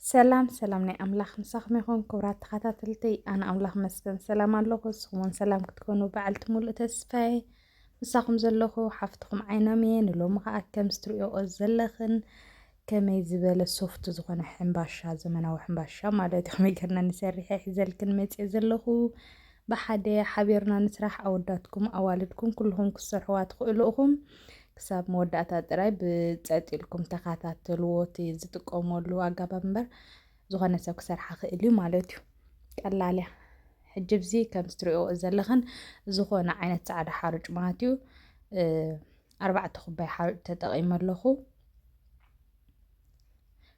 ሰላም ሰላም ናይ ኣምላኽ ምሳኹም ይኹን ክቡራት ተኸታተልተይ። ኣነ ኣምላኽ መስገን ሰላም ኣለኹ። ንስኹም እውን ሰላም ክትኮኑ በዓልቲ ሙሉእ ተስፋ እየ። ምሳኹም ዘለኹ ሓፍትኹም ዓይኖም እየ። ንሎሚ ኸኣ ከም ዝትርእይኦ ዘለኽን ከመይ ዝበለ ሶፍት ዝኾነ ሕምባሻ፣ ዘመናዊ ሕምባሻ ማለት እዩ፣ ከመይ ጌርና ንሰርሐ ሒዘልክን መጽየ ዘለኹ። ብሓደ ሓቢርና ንስራሕ። ኣወዳትኩም ኣዋልድኩም ኩልኹም ክትሰርሕዋ ትኽእሉ ኢኹም። ክሳብ መወዳእታ ጥራይ ብጸጥ ኢልኩም ተኸታተልዎ፣ እቲ ዝጥቀመሉ ኣገባብ እምበር ዝኾነ ሰብ ክሰርሓ ክእል እዩ ማለት እዩ። ቀላል እያ። ሕጂ ብዚ ከም እትርእይኦ ዘለኽን ዝኾነ ዓይነት ጻዕዳ ሓሩጭ ማለት እዩ፣ እ፣ ኣርባዕተ ኩባይ ሓሩጭ ተጠቒመ ኣለኹ።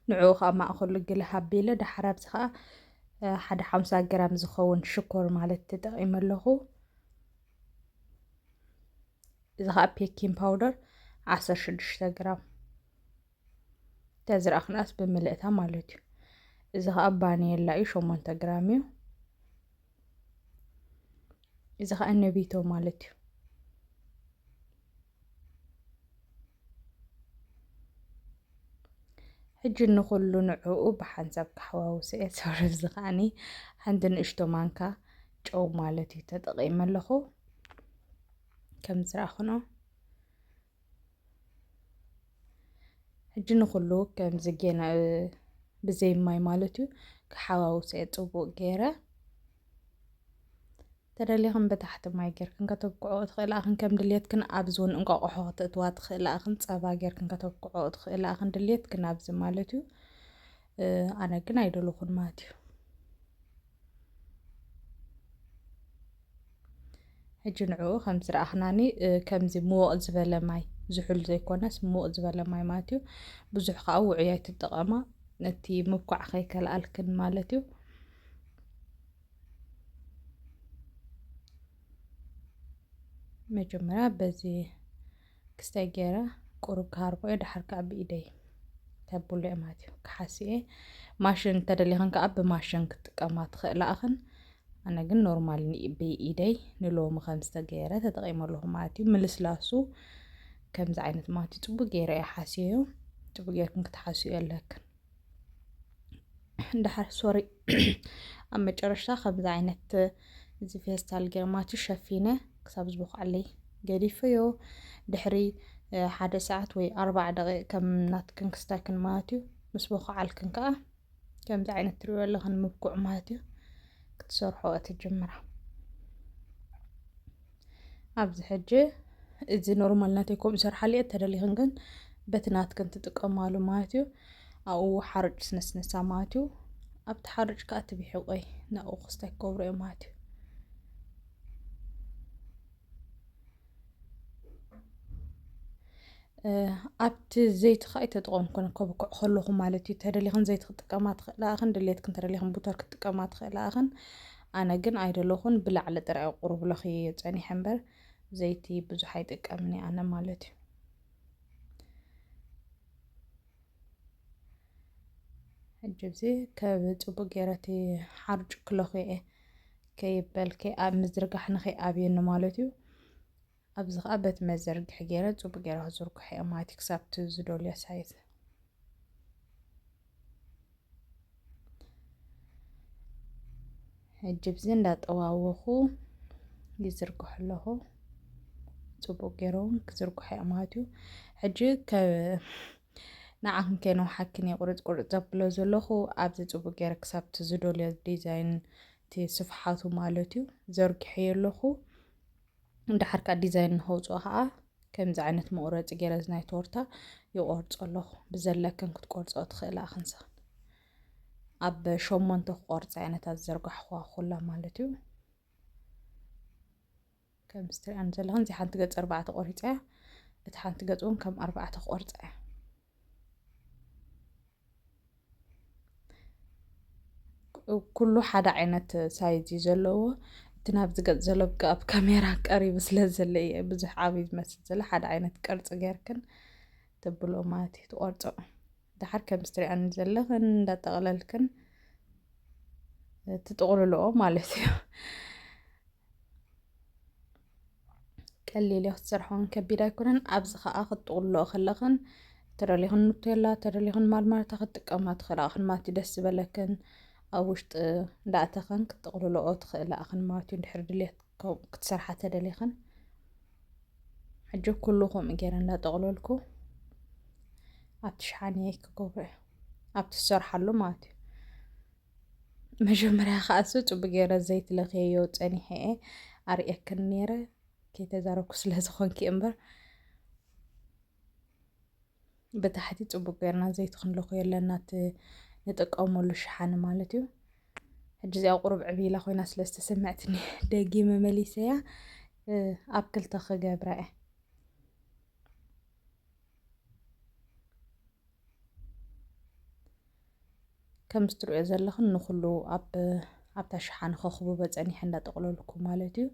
ንዕኡ ኸኣ ማእኸሉ ግለ ሃቢለ፣ ደሓር ኣብዚ ኸኣ፣ እ፣ ሓደ ሓምሳ ግራም ዝኸውን ሽኮር ማለት ተጠቒመ ኣለኹ። እዚ ኸኣ ቤኪንግ ፓውደር ዓሰርተ ሽዱሽተ ግራም፣ ተዝረኣኽናስ ብምልእታ ማለት እዩ። እዚ ኸኣ ባኒየላ እዩ፣ ሸሞንተ ግራም እዩ። እዚ ኸኣ ነቢቶ ማለት እዩ። ሕጂ ንኹሉ ንዕኡ ብሓንሳብ ክሓዋውሶ እየ። ሶሪ፣ እዚ ኸኣኒ ሓንቲ ንእሽቶ ማንካ ጨው ማለት እዩ ተጠቒመ ኣለኹ። ከም ዝረኣኽኖ ሕጂ ንኹሉ ከምዚ ጌና፣ እ፣ ብዘይ ማይ ማለት እዩ ክሓዋውሶ እየ ጽቡቕ ገይረ። ተደሊኽን ብታሕቲ ማይ ጌርክን ከተብክዖ ትኽእላ ኢኽን። ከም ድልየትክን ኣብዚ እውን እንቋቑሖ ከተእትዋ ትኽእላ ኢኽን። ጸባ ጌርክን ከተብክዖ ትኽእላ ኢኽን፣ ድልየትክን ኣብዚ ማለት እዩ። እ፣ ኣነ ግን ኣይደለኹን ማለት እዩ። ሕጂ ንዕኡ ከም ዝረኣኽናኒ፣ እ፣ ከምዚ ምውቕ ዝበለ ማይ፣ ዝሑል ዘይኮነስ ምውቕ ዝበለ ማይ ማለት እዩ። ብዙሕ ከኣ ውዑይ ኣይትጠቐማ፣ ነቲ ምብኳዕ ከይከልኣልክን ማለት እዩ። መጀመርያ በዚ ክስታይ ገይረ ቁሩብ ክሃርቦ እየ፣ ደሓር ከኣ ብኢደይ ከብሎ እየ ማለት እዩ። ክሓሲ እየ። ማሽን እንተደሊኽን ከኣ ብማሽን ክትጥቀማ ትኽእላ ኢኽን። ኣነ ግን ኖርማል ኒ-፣ ብኢደይ ንሎሚ ከም ዝተገይረ ተጠቒመ ኣለኹ ማለት እዩ። ምልስላሱ ከምዚ ዓይነት ማለት እዩ። ጽቡቅ ገይረ እየ ሓስየዮ። ጽቡቅ ጌርክን ክትሓስዩ ኣለክን። ድሓር፣ ሶሪ፣ ኣብ መጨረሽታ ከምዚ ዓይነት እዚ ፌስታል ገይረ ማለት እዩ ሸፊነ ክሳብ ዝበኹዓለይ ገዲፈዮ። ድሕሪ፣ እ፣ ሓደ ሰዓት ወይ ኣርባዓ ደቂቕ ከም ናትክን ክስታክን ማለት እዩ። ምስ በኹዓልክን ከኣ ከምዚ ዓይነት ትሪእዮ ኣለኽን ምብኩዕ ማለት እዩ። ክትሰርሖ ትጅምራ። ኣብዚ ሕጂ እዚ ኖርማል ናተይ ከምኡ ይሰርሓሉ እየ። ተደሊኽን ግን በቲ ናትክን ትጥቀማሉ ማለት እዩ። ኣብኡ ሓርጭ ስነስነሳ ማለት እዩ። ኣብቲ ሓርጭ ከኣ ትቢሒ ቆይ ናብኡ ክስታይ ክገብሮ እየ ማለት እዩ። እ፣ ኣብቲ ዘይቲ ኸኣ ኣይተጠቐምኩን፣ ከብኩዕ ከለኹ ማለት እዩ። ተደሊኽን ዘይቲ ክትጥቀማ ትኽእላ ኢኽን፣ ድሌትክን ተደሊኽን ቡተር ክትጥቀማ ትኽእላ ኢኽን። ኣነ ግን ኣይደለኹን፣ ብላዕሊ ጥራይ ቁሩብ ለኽየዮ ጸኒሐ እምበር፣ ዘይቲ ብዙሕ ኣይጥቀምን እየ ኣነ ማለት እዩ። ሕጂ እዚ ካብ ጽቡቕ ገይረ እቲ ሓርጭ ክለኽዮ እየ፣ ከይበል፣ ከይኣ-፣ ምዝርጋሕ ንኸይኣብየኒ ማለት እዩ። ኣብዚ ኸኣ በቲ መዘርግሒ ገይረ ጽቡቕ ገይረ ክዝርግሖ እየ ማለት እዩ፣ ክሳብ እቲ ዝደልዮ ሳይዝ። ሕጂ ብዚ እንዳጠዋወኹ ይዝርግሖ ኣለኹ። ጽቡቕ ገይረ እውን ክዝርግሖ እየ ማለት እዩ። ሕጂ ከ-፣ ንዓኽን ከይነውሓክን እየ ቁርጽ ቁርጽ ዘብሎ ዘለኹ። ኣብዚ ጽቡቕ ገይረ ክሳብ እቲ ዝደልዮ ዲዛይን፣ እቲ ስፍሓቱ ማለት እዩ፣ ዘርጊሐዮ ኣለኹ። እንድሓር ከኣ ዲዛይን ንኸውፅኦ ኸዓ ከምዚ ዓይነት መቑረፂ ገይረ እዚ ናይ ቶርታ ይቆርፆ ኣለኹ። ብዘለክን ክትቆርፅኦ ትኽእላ ኢኽን ንስኽን። ኣብ ሸሞንተ ክቆርፃ እየ ነታ ዝዘርጋሕኩዋ ኩላ ማለት እዩ። ከምዚ ትሪኣን ዘለኽን እዚ ሓንቲ ገፅ ኣርባዕተ ቆሪፀ እያ። እቲ ሓንቲ ገፅ እውን ከም ኣርባዕተ ክቆርፃ እያ። ኩሉ ሓደ ዓይነት ሳይዝ እዩ ዘለዎ። እቲ ናብዚ ገፅ ዘሎ ብቅ-፣ ኣብ ካሜራ ቀሪቡ ስለ ዘሎ እዩ ብዙሕ ዓብዪ ዝመስል ዘሎ። ሓደ ዓይነት ቅርፂ ጌርክን ትብሎ ማለት እዩ፣ ትቆርፆ። ድሓር ከም ስትሪኣን ዘለኽን እንዳጠቕለልክን ትጥቕልልኦ ማለት እዩ። ቀሊል እዩ ክትሰርሖን ከቢድ ኣይኮነን። ኣብዚ ኸኣ ክትጥቕልልኦ ከለኽን ተደሊኽን ኑቴላ፣ ተደሊኽን ማርማላታ ክትጥቀማ ትኽእላ ኣኽን ማቲ ደስ ዝበለክን ኣብ ውሽጢ እንዳእተኸን ክትጥቕልልኦ ትኽእላ ኣኽን ማቲ እንድሕር ድልየት ክትሰርሓ ተደሊኽን። ሕጂ ኩሉ ከምኡ ገይረ እንዳጠቕለልኩ ኣብቲ ሸሓነ ክገብሮ እየ፣ ኣብቲ ዝሰርሓሉ ማለት እዩ። መጀመርያ ከዓ እሱ ጽቡቅ ገይረ ዘይቲ ለኽየዮ ጸኒሐ እየ ኣርእየክን ነይረ፣ ከይተዛረብኩ ስለ ዝኾንኪ እምበር። ብታሕቲ ጽቡቅ ገይርና ዘይቲ ክንለኽዮ ኣለና፣ እቲ ንጥቀመሉ ሸሓነ ማለት እዩ። ሕጂ እዚኣ ቁሩብ ዕብይ ኢላ ኮይና ስለ ዝተሰምዐትኒ ደጊመ መሊሰያ። እ፣ ኣብ ክልተ ክገብራ እየ። ከም እትርእዮ ዘለኽን ንኹሉ ኣብ፣ ኣብታ ሸሓነ ከኽብቦ ጸኒሐ እንዳጠቕለልኩ ማለት እዩ።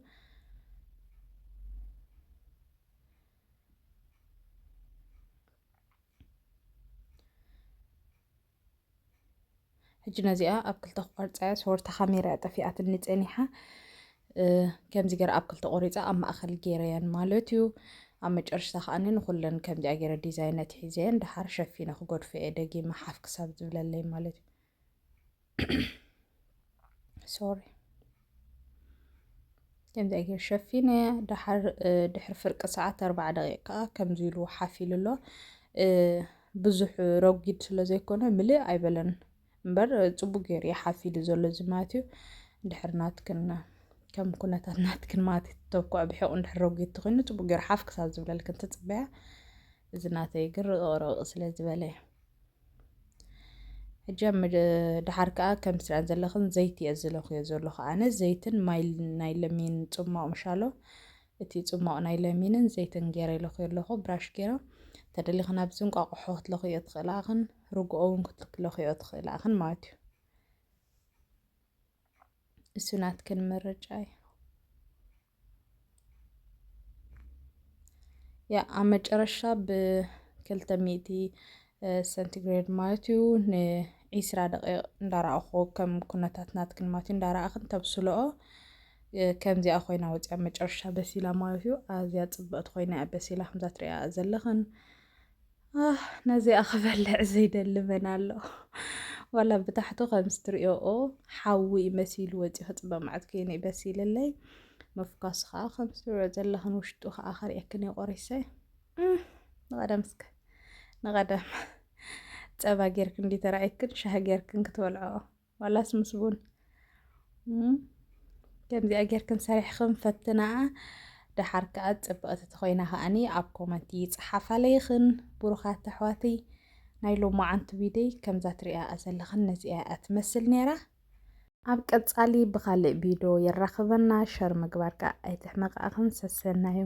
ሕጂ ነዚኣ ኣብ ክልተ ክቆርጻ እየ። ሶሪ፣ እታ ካሜራ እያ ጠፊኣትኒ ጸኒሓ። እ፣ ከምዚ ገይረ ኣብ ክልተ ቆሪጻ ኣብ ማእከል ገይረየን ማለት እዩ። ኣብ መጨረሽታ ከኣኒ ንኹለን ከምዚኣ ገይረ ዲዛይን ኣትሒዘየን፣ ደሓር ሸፊነ ክገድፎ እየ፣ ደጊመ ሓፍ ክሳብ ዝብለለይ ማለት እዩ። ሶሪ። ከምዚ ገይረ ሸፊነ፣ ደሓር፣ እ፣ ድሕሪ ፍርቂ ሰዓት ኣርባዓ ደቂቕ ከኣ ከምዚ ኢሉ ሓፍ ኢሉ ኣሎ። እ፣ ብዙሕ ረጒድ ስለ ዘይኮነ ምልእ ኣይበለን እምበር፣ እ፣ ጽቡቅ ገይሩ እዩ ሓፍ ኢሉ ዘሎ እዚ ማለት እዩ። ድሕሪ ናትክን፣ ከም ኩነታት ናትክን ማለት እዩ፣ ተብኩዕ ብሒቑ እንድሕር ረጒድ ተኾይኑ ጽቡቅ ገይሩ ሓፍ ክሳብ ዝብለልክን ትጽበያ። እዚ ናተይ ግን ርቕቕ ርቕቕ ስለ ዝበለ እዩ። ሕጂ ኣብ መጀ-፣ ደሓር ከኣ ከም ትሪኣን ዘለኽን ዘይቲ እየ ዝለኽዮ ዘለኹ ኣነ። ዘይትን ማይ ናይ ለሚን ጽማቕ ምሻሎ፣ እቲ ጽማቕ ናይ ለሚንን ዘይትን ገይረ ይለኽዮ ኣለኹ ብራሽ ገይረ። ተደሊኽን ኣብዚ እንቋቑሖ ክትለኽዮ ትኽእላ ኣኽን፣ ርግኦ እውን ክትለኽዮ ትኽእላ ኣኽን ማለት እዩ። እሱ ናትክን ምርጫ እዩ። ያ ኣብ መጨረሻ ብክልተ ሚእቲ ሰንቲግሬድ ማለት እዩ ንዒስራ ደቂቕ እንዳረኣኹ፣ ከም ኩነታት ናትክን ማለት እዩ እንዳረኣኽን ተብስልኦ። እ፣ ከምዚኣ ኮይና ወፂኣ መጨረሻ በሲላ ማለት እዩ። ኣዝያ ፅብቕቲ ኮይና እያ በሲላ፣ ከምዛ ትሪኣ ዘለኽን። ኣህ፣ ነዚኣ ክበልዕ ዘይደሊ መን ኣሎ? ዋላ ብታሕቱ ከምዚ ትሪኦኦ ሓዊ መሲሉ ወፂኡ ክፅበ መዓት ከይነ በሲልለይ። መፍኳስ ከዓ ከምዚ ትሪኦ ዘለኽን ውሽጡ ከዓ ከርእየክን እየ ቆሪሰ። እም፣ ንቐደም እስከ፣ ንቐደም። ጸባ ጌርክን እንዲ ተራእየክን ሻሂ ጌርክን ክትበልዖ። ዋላስ ምስ ቡን? እም፣ ከምዚኣ ጌርክን ሰሪሕኽን ፈትናኣ። ደሓር ከኣ ጽብቕቲ ተኾይና ከኣኒ ኣብ ኮመንቲ ይጽሓፋለይኽን። ብሩኻት ኣሕዋተይ፣ ናይ ሎማዓንቲ ቪድዮይ ከምዛ ትሪኣ ዘለኽን ነዚኣ እያ ትመስል ነይራ። ኣብ ቀጻሊ ብኻልእ ቪድዮ የራኽበና። ሸር ምግባር ከኣ ኣይትሕመቃኽን። ሰሰናዩ።